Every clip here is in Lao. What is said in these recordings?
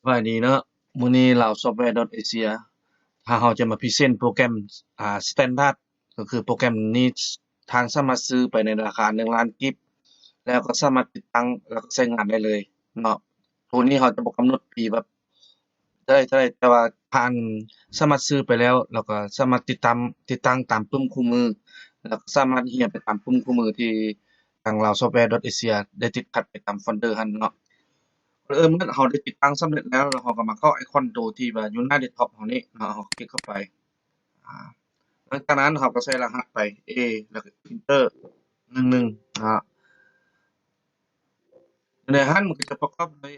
ບາຍດີເນາະ, ມື້ນີ້ລາວຊອບແວດອດເອເຊຍ ຖ້າເຮົາຈະມາພຣີເຊັນໂປຣແກຣມ ອ່າ ສະແຕນດາດ ກໍຄືໂປຣແກຣມນີ້ທ່ານສາມາດຊື້ໄປໃນລາຄາໜຶ່ງລ້ານກີບ ແລ້ວກໍສາມາດຕິດຕັ້ງ ແລ້ວກໍໃຊ້ງານໄດ້ເລີຍເນາະ. ໂຕນີ້ເຮົາຈະບໍ່ກຳນົດປີວ່າເທົ່າໃດ ເທົ່າໃດ ແຕ່ວ່າທ່ານສາມາດຊື້ໄປແລ້ວ ແລ້ວກໍສາມາດຕິດຕາມ ຕິດຕັ້ງຕາມປຶ້ມຄູ່ມື ແລ້ວກໍສາມາດເຮັດໄປຕາມປຶ້ມຄູ່ມືທີ່ທາງລາວຊອບແວດອດເອເຊຍໄດ້ຕິດຂັດໄປຕາມໂຟນເດີຫັ້ນເນາະ. ເອີ ເມື່ອເຮົາໄດ້ຕິດຕັ້ງສຳເລັດແລ້ວ ແລ້ວເຮົາກໍມາເຂົ້າໄອຄອນໂຕທີ່ວ່າຢູ່ໜ້າເດັສທັອບເຮົານີ້ເນາະ, ເຮົາຄລິກເຂົ້າໄປ. ອາ ຫຼັງຈາກນັ້ນເຮົາກໍໃສ່ລະຫັດໄປ A ແລ້ວກໍ Enter ໜຶ່ງໜຶ່ງເນາະ. ໃນຫັ້ນມັນກໍຈະປະກອບດ້ວຍ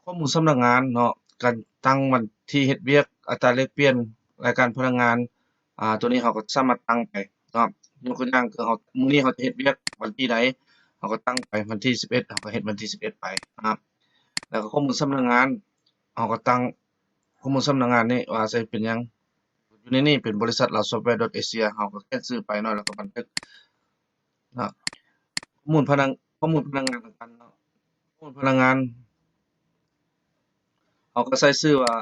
ຂໍ້ມູນສຳນັກງານເນາະ, ການຕັ້ງວັນທີເຮັດວຽກ, ອັດຕາແລກປ່ຽນ, ລາຍການພະນັກງານ, ອາ ໂຕນີ້ເຮົາກໍສາມາດຕັ້ງໄປເນາະ. ຍົກຕົວຢ່າງຄືເຮົາ ມື້ນີ້ເຮົາຈະເຮັດວຽກວັນທີໃດ ເຮົາກໍຕັ້ງໄປ ວັນທີສິບເອັດ ເຮົາກໍເຮັດວັນທີສິບເອັດໄປເນາະ. ແລ້ວກໍຂໍ້ມູນສຳນັກງານ ເຮົາກໍຕັ້ງຂໍ້ມູນສຳນັກງານນີ້ວ່າໃສ່ເປັນຫຍັງ, ຢູ່ໃນນີ້ເປັນບໍລິສັດລາວຊອບແວດອດເອເຊຍ ເຮົາກໍຂຽນຊື່ໄປເນາະ ແລ້ວກໍບັນທຶກເນາະ. ຂໍ້ມູນພະນັກ ຂໍ້ມູນພະນັກງານຄືກັນເນາະ, ຂໍ້ມູນພະນັກງານ ເຮົາກໍໃສ່ຊື່ວ່າ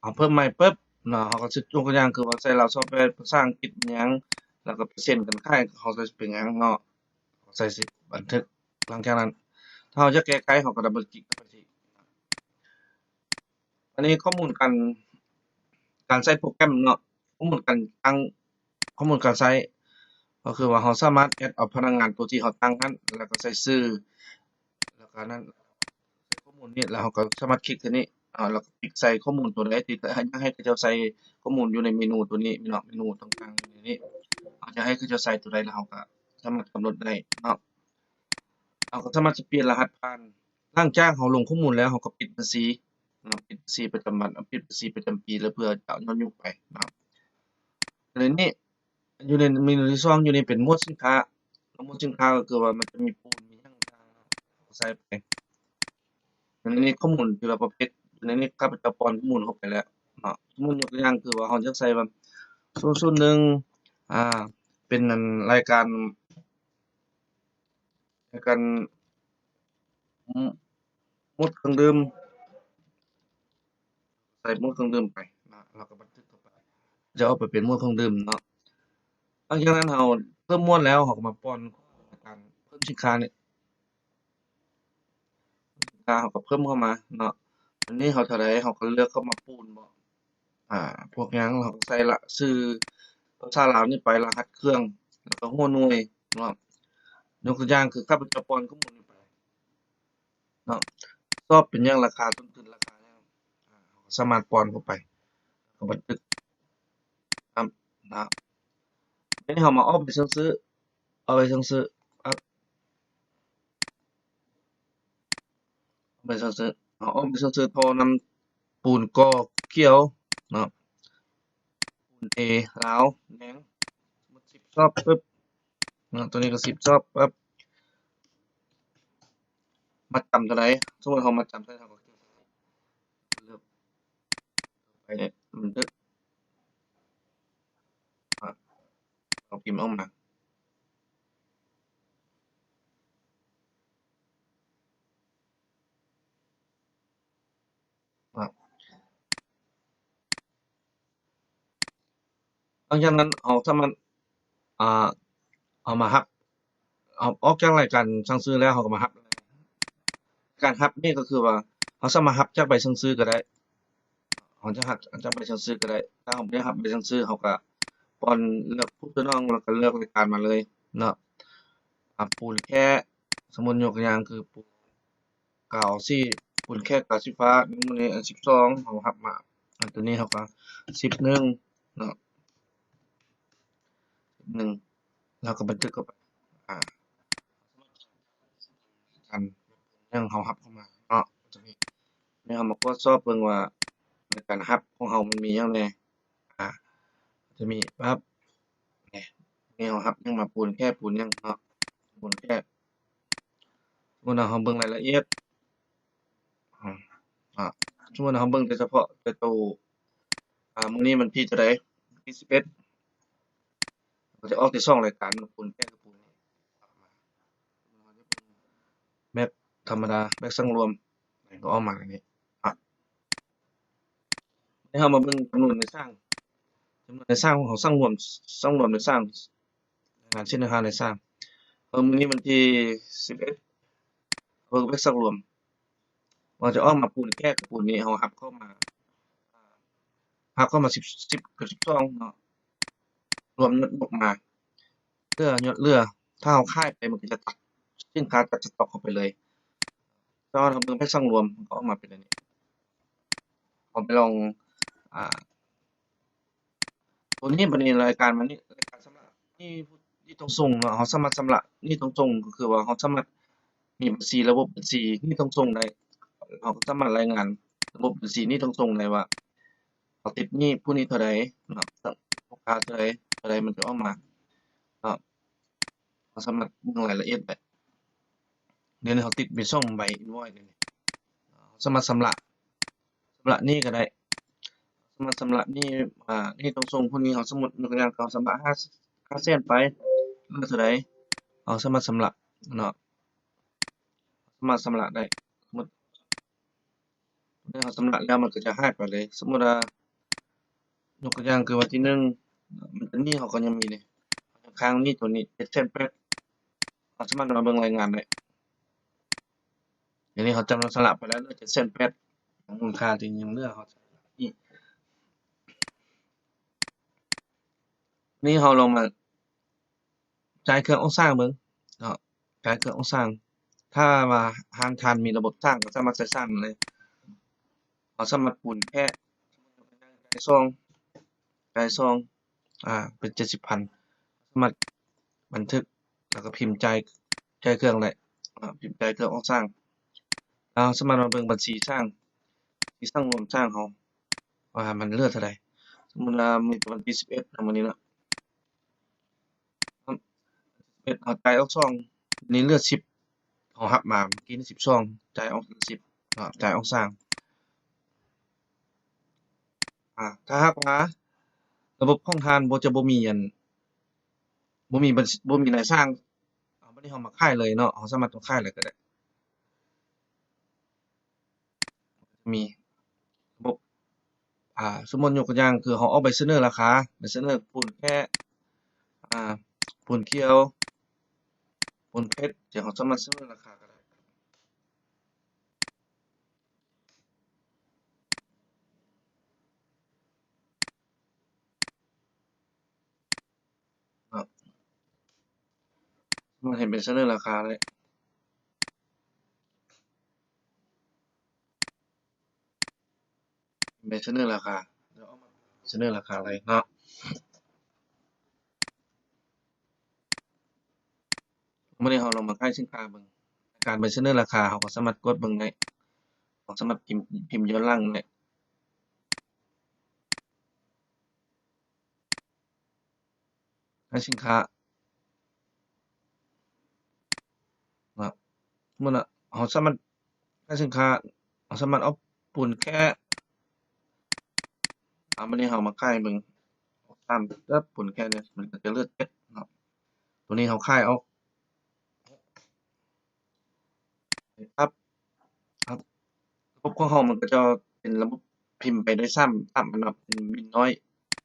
ເຮົາເພີ່ມໃໝ່ປຶບເນາະ, ເຮົາກໍຊິຍົກຕົວຢ່າງຄືວ່າໃສ່ລາວຊອບແວດ ພາສາອັງກິດຫຍັງ ແລ້ວກໍເປີເຊັນການຂາຍ ເຮົາໃສ່ເປັນຫຍັງເນາະ, ເຮົາໃສ່ຊິບັນທຶກ. ຫຼັງຈາກນັ້ນ ຖ້າເຮົາຢາກແກ້ໄຂ ເຮົາກໍດັບເບິນຄລິກເຂົ້າໄປທີ່ ອັນນີ້ຂໍ້ມູນການ ການໃຊ້ໂປຣແກຣມເນາະ, ຂໍ້ມູນການຕັ້ງ ຂໍ້ມູນການໃຊ້ ກໍຄືວ່າເຮົາສາມາດແອັດເອົາພະນັກງານໂຕທີ່ເຮົາຕັ້ງນັ້ນ ແລ້ວກໍໃສ່ຊື່ ແລ້ວກໍນັ້ນ ໃສ່ຂໍ້ມູນນີ້ ແລ້ວເຮົາກໍສາມາດຄລິກໂຕນີ້ ອາ ແລ້ວກໍຄລິກໃສ່ຂໍ້ມູນໂຕໃດທີ່ຢາກໃຫ້ເຂົາເຈົ້າໃສ່ຂໍ້ມູນຢູ່ໃນເມນູໂຕນີ້ເນາະ, ເມນູຕ່າງໆຢູ່ໃນນີ້ ເຮົາຢາກໃຫ້ເຂົາເຈົ້າໃສ່ໂຕໃດ ແລ້ວເຮົາກໍສາມາດກຳນົດໄດ້ເນາະ. ເຮົາກໍສາມາດຈະປ່ຽນລະຫັດຜ່ານ ຫຼັງຈາກເຮົາລົງຂໍ້ມູນແລ້ວ ເຮົາກໍປິດບັນຊີເນາະ, ປິດບັນຊີປະຈຳວັນ ເອົາ ປິດບັນຊີປະຈຳປີ ແລ້ວເພື່ອຈະຍ້ອນຍຸກໄປເນາະ. ໃນນີ້ ຢູ່ໃນເມນູທີສອງ ຢູ່ນີ້ເປັນໝວດສິນຄ້າ, ໝວດສິນຄ້າກໍຄືວ່າມັນຈະມີປູນ ມີຫຍັງຕ່າງໆ ເຮົາກໍໃສ່ໄປ. ໃນນີ້ຂໍ້ມູນແຕ່ລະປະເພດ ໃນນີ້ຂ້າພະເຈົ້າປ້ອນຂໍ້ມູນເຂົ້າໄປແລ້ວເນາະ. ສົມມຸດຍົກຕົວຢ່າງຄືວ່າເຮົາຢາກໃສ່ວ່າ ສູນສູນໜຶ່ງ ອ່າ ເປັນ ອັນ ລາຍການ ໃນການໝົດເຄື່ອງດື່ມ ໃສ່ໝົດເຄື່ອງດື່ມໄປເນາະ ແລ້ວກໍບັນທຶກເຂົ້າໄປ ຈະອອກໄປເປັນໝວດເຄື່ອງດື່ມເນາະ. ຫຼັງຈາກນັ້ນເຮົາເພີ່ມໝວດແລ້ວ ເຮົາກໍມາປ້ອນການເພີ່ມສິນຄ້ານີ້ ສິນຄ້າເຮົາກໍເພີ່ມເຂົ້າມາເນາະ. ອັນນີ້ເຮົາເທົ່າໃດ ເຮົາກໍເລືອກເຂົ້າມາປູນເບາະ ອ່າ ພວກຫຍັງ ເຮົາກໍໃສ່ລະ ຊື່ພາສາລາວນີ້ໄປ ລະຫັດເຄື່ອງ ແລ້ວກໍຫົວໜ່ວຍເນາະ. ຍົກຕົວຢ່າງຄືຂ້າພະເຈົ້າປ້ອນຂໍ້ມູນນີ້ໄປເນາະ, ຊອບເປັນຫຍັງ ລາຄາຕົ້ນທຶນ ລາຄາຫຍັງ ເຮົາກໍສາມາດປ້ອນເຂົ້າໄປ ແລ້ວກໍບັນທຶກນຳນະ. ທີນີ້ເຮົາມາອອກໃບສັ່ງຊື້ ອອກໃບສັ່ງຊື້ ອອກໃບສັ່ງຊື້ ເຮົາອອກໃບສັ່ງຊື້ທໍ່ນ້ຳປູນກໍຂຽວເນາະ, ປູນເອລາວແດງ ສົມມຸດສິບຊອບປຶບເນາະ, ໂຕນີ້ກໍສິບຊອບປຶບ ມັດຈຳເທົ່າໃດ ສົມມຸດເຮົາມັດຈຳເທົ່າໃດ ເຮົາກໍເລືອກໄປບັນທຶກ ອາ ເອົາພິມອອກມາ ອາ ຫຼັງຈາກນັ້ນເຮົາສາມາດ ອາ ເຮົາມາຮັບ ເຮົາອອກຈາກລາຍການສັ່ງຊື້ແລ້ວ ເຮົາກໍມາຮັບ. ການຮັບນີ້ກໍຄືວ່າ ເຮົາສາມາດຮັບຈາກໃບສັ່ງຊື້ກໍໄດ້ ເຮົາຈະຮັບຈາກໃບສັ່ງຊື້ກໍໄດ້. ຖ້າເຮົາບໍ່ໄດ້ຮັບໃບສັ່ງຊື້ ເຮົາກໍປ້ອນເລືອກຜູ້ສະໜອງ ແລ້ວກໍເລືອກລາຍການມາເລີຍເນາະ. ອາ ປູນແຄກ ສົມມຸດຍົກຕົວຢ່າງຄືປູນ ກາວສີ ປູນແຄກກາວສີຟ້າ ໃນມື້ນີ້ອັນສິບສອງ ເຮົາຮັບມາ ອັນໂຕນີ້ເຮົາກໍສິບໜຶ່ງເນາະ ສິບໜຶ່ງ ເຮົາກໍບັນທຶກເຂົ້າໄປ ອາ ອັນຫຍັງເຮົາຮັບເຂົ້າມາເນາະ. ໂຕນີ້ ນີ້ເຮົາມາກວດສອບເບິ່ງວ່າໃນການຮັບຂອງເຮົາມັນມີຫຍັງແດ່ ອາ ຈະມີປັບ ນີ້ ນີ້ເຮົາຮັບຫຍັງມາ ປູນແຄກ ປູນຫຍັງເນາະ ປູນແຄກ ສົມມຸດວ່າເຮົາເບິ່ງລາຍລະອຽດ ອາ ສົມມຸດວ່າເຮົາເບິ່ງແຕ່ສະເພາະແຕ່ໂຕ ອາ ມື້ນີ້ວັນທີເທົ່າໃດ ວັນທີສິບເອັດ ກໍຈະອອກແຕ່ສອງລາຍການເນາະ ປູນແຄກກັບປູນ ແບບທຳມະດາ ແບບສັງລວມ ກໍອອກມາແບບນີ້ ອາ ເຮົາມາເບິ່ງຈຳນວນນາຍຈ້າງ ຈຳນວນນາຍຈ້າງຂອງເຮົາ ຊ່າງລວມ ຊ່າງລວມນາຍຈ້າງ ແຮງງານເຊັ່ນນາຍຈ້າງ. ເອີ ມື້ນີ້ວັນທີສິບເອັດ ເບິ່ງເປັນຊ່າງລວມ ວ່າຈະອອກມາປູນແຄກະປູນນີ້ ເຮົາຮັບເຂົ້າມາ ຮັບເຂົ້າມາສິບ ສິບກັບສິບສອງເນາະ ລວມຍົດອອກມາ ເຫຼືອ ຍົດເຫຼືອ ຖ້າເຮົາຂາຍໄປ ມັນກໍຈະຕັດ ສິນຄ້າຕັດສະຕັອກເຮົາໄປເລີຍ. ແຕ່ວ່າເຮົາເບິ່ງແພັດຊ່າງລວມ ມັນກໍອອກມາເປັນອັນນີ້ ເຮົາໄປລອງ ອ່າ ຕົວນີ້ ບັດນີ້ລາຍການ ບັດນີ້ລາຍການຊຳລະໜີ້ ໜີ້ຕ້ອງສົ່ງເນາະ ເຮົາສາມາດຊຳລະໜີ້ຕ້ອງສົ່ງ ກໍຄືວ່າເຮົາສາມາດມີບັນຊີ ລະບົບບັນຊີໜີ້ຕ້ອງສົ່ງໄດ້. ເຮົາກໍສາມາດລາຍງານລະບົບບັນຊີໜີ້ຕ້ອງສົ່ງໄດ້ວ່າ ເຮົາຕິດໜີ້ຜູ້ນີ້ເທົ່າໃດເນາະ ພວກຄ້າເທົ່າໃດ ເທົ່າໃດ ມັນຈະອອກມາເນາະ ເຮົາສາມາດເບິ່ງລາຍລະອຽດໄດ້. ດຽວນີ້ເຮົາຕິດໄປສອງໃບ invoice ດຽວນີ້ ເຮົາສາມາດຊຳລະ ຊຳລະໜີ້ກໍໄດ້ ສາມາດຊຳລະໜີ້ ອ່າ ໜີ້ຕ້ອງສົ່ງຜູ້ນີ້ ເຮົາ ສົມມຸດຍົກຕົວຢ່າງ ເຮົາຊຳລະຫ້າ ຫ້າແສນໄປ ເຫຼືອເທົ່າໃດ ເຮົາສາມາດຊຳລະເນາະ ສາມາດຊຳລະໄດ້. ສົມມຸດ ເຮົາຊຳລະແລ້ວ ມັນກໍຈະຫາຍໄປເລີຍ. ສົມມຸດວ່າ ຍົກຕົວຢ່າງຄືວັນທີໜຶ່ງ ມັນຈະໜີ້ ເຮົາກໍຍັງມີນີ້ ຍັງຄ້າງໜີ້ຕົວນີ້ເຈັດແສນແປດ ເຮົາສາມາດມາເບິ່ງລາຍງານໄດ້. ດຽວນີ້ເຮົາຈຳນວນຊຳລະໄປແລ້ວ ເຫຼືອເຈັດແສນແປດ ຂອງມູນຄ່າທີ່ຍັງເຫຼືອ ເຮົາຊຳລະອີກ. ນີ້ເຮົາລອງມາ ຈ່າຍເຄື່ອງອອກສ້າງເບິ່ງເນາະ ຈ່າຍເຄື່ອງອອກສ້າງ. ຖ້າວ່າຮ້ານທ່ານມີລະບົບສ້າງ ກໍສາມາດໃສ່ສ້າງໄດ້. ເຮົາສາມາດປູນແຄກ ຈ່າຍຊ່ອງ ຈ່າຍຊ່ອງ ອ່າ ເປັນເຈັດສິບພັນ ສາມາດບັນທຶກ ແລ້ວກໍພິມຈ່າຍ ຈ່າຍເຄື່ອງໄດ້ ອ່າ ພິມຈ່າຍເຄື່ອງອອກສ້າງ. ເຮົາສາມາດມາເບິ່ງບັນຊີສ້າງ ທີ່ສ້າງລວມສ້າງເຮົາ ວ່າມັນເຫຼືອເທົ່າໃດ. ສົມມຸດວ່າມີແຕ່ວັນທີສິບເອັດເນາະ ມື້ນີ້ເນາະ ສິບເອັດ ເຮົາຈ່າຍອອກສອງ ນີ້ເຫຼືອສິບ ເຮົາຮັບມາເມື່ອກີ້ນີ້ສິບສອງ ຈ່າຍອອກສິບເນາະ ຈ່າຍອອກສາມ. ອ່າ ຖ້າຫາກວ່າລະບົບຂອງທ່ານບໍ່ ຈະບໍ່ມີອັນ ບໍ່ມີບັນ ບໍ່ມີນາຍຈ້າງ ເອົາ ບັດນີ້ເຮົາມາຂາຍເລີຍເນາະ ເຮົາສາມາດຕ້ອງຂາຍເລີຍກໍໄດ້. ມີລະບົບ ອ່າ ສົມມຸດຍົກຕົວຢ່າງຄືເຮົາອອກໃບສະເໜີລາຄາ ໃບສະເໜີປູນແຄກ ອ່າ ປູນຂຽວ ປູນເພັດ ທີ່ເຮົາສາມາດສະເໜີລາຄາກໍໄດ້ເນາະ ສາມາດເຮັດໃບສະເໜີລາຄາໄດ້. ໃບສະເໜີລາຄາ ສະເໜີລາຄາໄດ້ເນາະ. ມື້ນີ້ເຮົາລອງມາຂາຍສິນຄ້າເບິ່ງ ການໃບສະເໜີລາຄາ ເຮົາກໍສາມາດກວດເບິ່ງໄດ້ ເຮົາສາມາດພິມ ພິມຍ້ອນຫຼັງໄດ້. ຂາຍສິນຄ້າເນາະ ມື້ນະ ເຮົາສາມາດຂາຍສິນຄ້າ ເຮົາສາມາດເອົາປູນແຄກ ອາ ມື້ນີ້ເຮົາມາຂາຍເບິ່ງ ສາມ ແບບປູນແຄກນີ້ ມັນກໍຈະເຫຼືອເຈັດເນາະ ໂຕນີ້ເຮົາຂາຍອອກ ປັບ ລະບົບຂອງເຮົາມັນກໍຈະເປັນລະບົບພິມໄປໄດ້ສາມ ສາມອັນເນາະ ເປັນບິນນ້ອຍ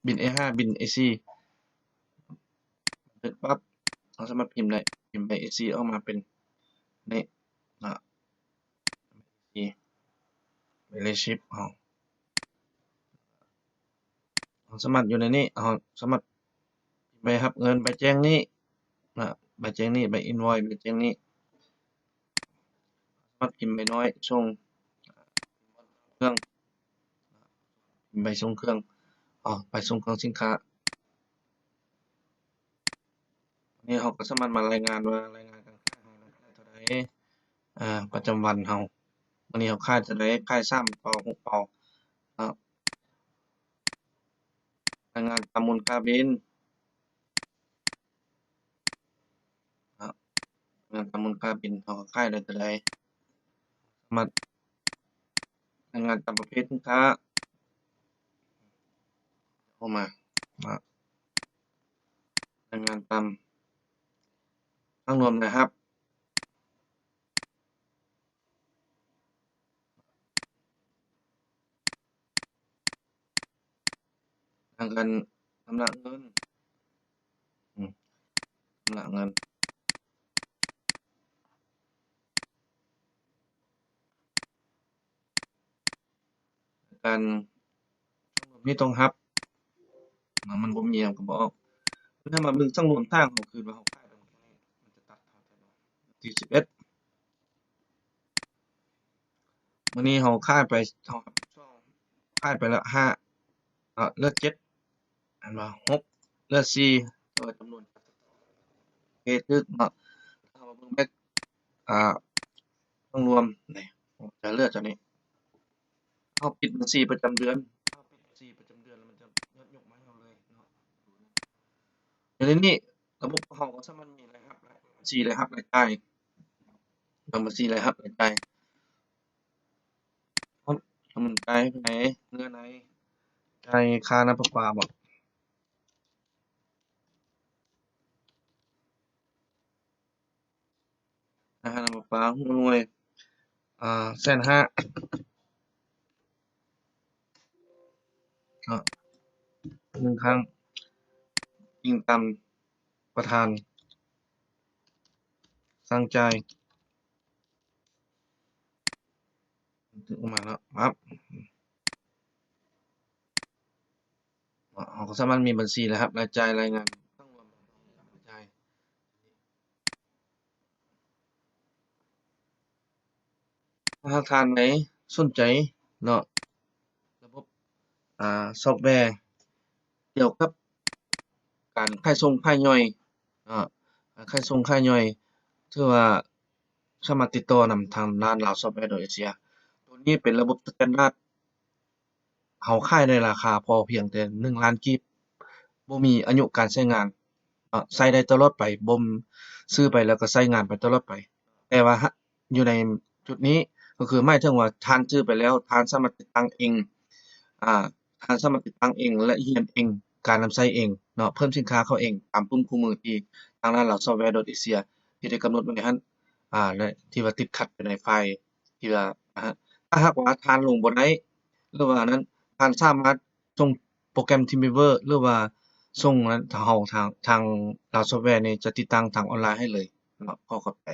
ບິນ ເອຫ້າ ບິນ ເອສີ່ ບັນທຶກປັບ ເຮົາສາມາດພິມໄດ້ ພິມໃບ ເອສີ່ ອອກມາເປັນນີ້ເນາະ ເອສີ່ ເລຊິບ ເຮົາ ເຮົາສາມາດຢູ່ໃນນີ້ ເຮົາສາມາດໃບຮັບເງິນ ໃບແຈ້ງໜີ້ນະ ໃບແຈ້ງໜີ້ ໃບອິນວອຍ ໃບແຈ້ງໜີ້ ສາມາດພິມໃບນ້ອຍ ສົ່ງເຄື່ອງ ພິມໃບສົ່ງເຄື່ອງ ອໍ ໃບສົ່ງເຄື່ອງສິນຄ້າ. ນີ້ເຮົາກໍສາມາດມາລາຍງານວ່າ ລາຍງານການຂາຍເຮົາຂາຍເທົ່າໃດ ອາ ປະຈຳວັນເຮົາ ມື້ນີ້ເຮົາຂາຍເທົ່າໃດ ຂາຍສາມເປົາ ຫົກເປົາເນາະ ລາຍງານຕາມມູນຄ່າບິນເນາະ ລາຍງານຕາມມູນຄ່າບິນ ເຮົາຂາຍໄດ້ເທົ່າໃດ ສາມາດລາຍງານຕາມປະເພດສິນຄ້າ ເຂົ້າມາເນາະ ລາຍງານຕາມທັງລວມລາຍຮັບ. ທາງການຊຳລະເງິນ ອືມ ຊຳລະເງິນ ການ ມີຕ້ອງຮັບ ມັນບໍ່ມີຫຍັງກໍບໍ່ອອກ. ຖ້າມາເບິ່ງສັງລວມທາງ ເຮົາຄືວ່າເຮົາຂາຍໄປມື້ນີ້ ມັນຈະຕັດເທົ່າໃດເນາະ ທີສິບເອັດ ມື້ນີ້ເຮົາຂາຍໄປ ເຮົາຮັບສອງ ຂາຍໄປລະຫ້າ ເນາະ ເຫຼືອເຈັດ ອັນວ່າຫົກ ເຫຼືອສີ່ ແຕ່ວ່າຈຳນວນ ເຄ ຖືກເນາະ. ຖ້າເຮົາເບິ່ງແບັກ ອ່າ ລວມນີ້ ຈະເຫຼືອຕົວນີ້ ເຮົາປິດບັນຊີປະຈຳເດືອນ ເຮົາປິດບັນຊີປະຈຳເດືອນ ແລ້ວມັນຈະຍົກມາໃຫ້ເຮົາເລີຍເນາະ. ດຽວນີ້ລະບົບຂອງເຮົາກໍສາມາດມີລາຍຮັບ ບັນຊີລາຍຮັບລາຍຈ່າຍ ບັນຊີລາຍຮັບລາຍຈ່າຍ ເຮົາ ມັນຈ່າຍໃນເນື້ອໃນ ຈ່າຍຄ່ານ້ຳປະປາບໍ ຄ່ານ້ຳປະປາຫົວໜ່ວຍ ອ່າ ແສນຫ້າ ເນາະ ໜຶ່ງຄັ້ງ ອີງຕາມປະທານສັ່ງຈ່າຍ ອອກມາເນາະ ປັບ ເຮົາກໍສາມາດມີບັນຊີລາຍຮັບລາຍຈ່າຍ ລາຍງານ ລາຍຈ່າຍ. ຖ້າຫາກທ່ານໃດສົນໃຈເນາະ ລະບົບ ອ່າ ຊອບແວກ່ຽວກັບການຂາຍສົ່ງຂາຍຍ່ອຍເນາະ ການຂາຍສົ່ງຂາຍຍ່ອຍ ຖືວ່າສາມາດຕິດຕໍ່ນຳທາງດ້ານ Lao Software Asia. ໂຕນີ້ເປັນລະບົບສະແຕນດາດ ເຮົາຂາຍໃນລາຄາພໍພຽງແຕ່ໜຶ່ງລ້ານກີບ ບໍ່ມີອາຍຸການໃຊ້ງານ ເນາະ ໃຊ້ໄດ້ຕະຫຼອດໄປ ບໍ່ ຊື້ໄປແລ້ວກໍໃຊ້ງານໄປຕະຫຼອດໄປ. ແຕ່ວ່າ ຢູ່ໃນຈຸດນີ້ ກໍຄືໝາຍເຖິງວ່າທ່ານຊື້ໄປແລ້ວ ທ່ານສາມາດຕິດຕັ້ງເອງ ອ່າ ທ່ານສາມາດຕິດຕັ້ງເອງ ແລະ ຮຽນເອງ ການນຳໃຊ້ເອງເນາະ ເພີ່ມສິນຄ້າເຂົ້າເອງ ຕາມປຸ່ມຄູ່ມືທີ່ທາງດ້ານ Lao Software Asia ທີ່ໄດ້ກຳນົດໄວ້ຫັ້ນ ອ່າ ແລະ ທີ່ວ່າຕິດຂັດຢູ່ໃນໄຟລ໌ທີ່ວ່າ ອ່າ ຖ້າຫາກວ່າທ່ານລົງບໍ່ໄດ້ ຫຼືວ່ານັ້ນ ທ່ານສາມາດສົ່ງໂປຣແກຣມ Dreamweaver ຫຼືວ່າສົ່ງນັ້ນ ເຮົາ ທາງ ທາງ Lao Software ນີ້ຈະຕິດຕັ້ງທາງອອນລາຍໃຫ້ເລີຍເນາະ. ຂໍຂອບໃຈ.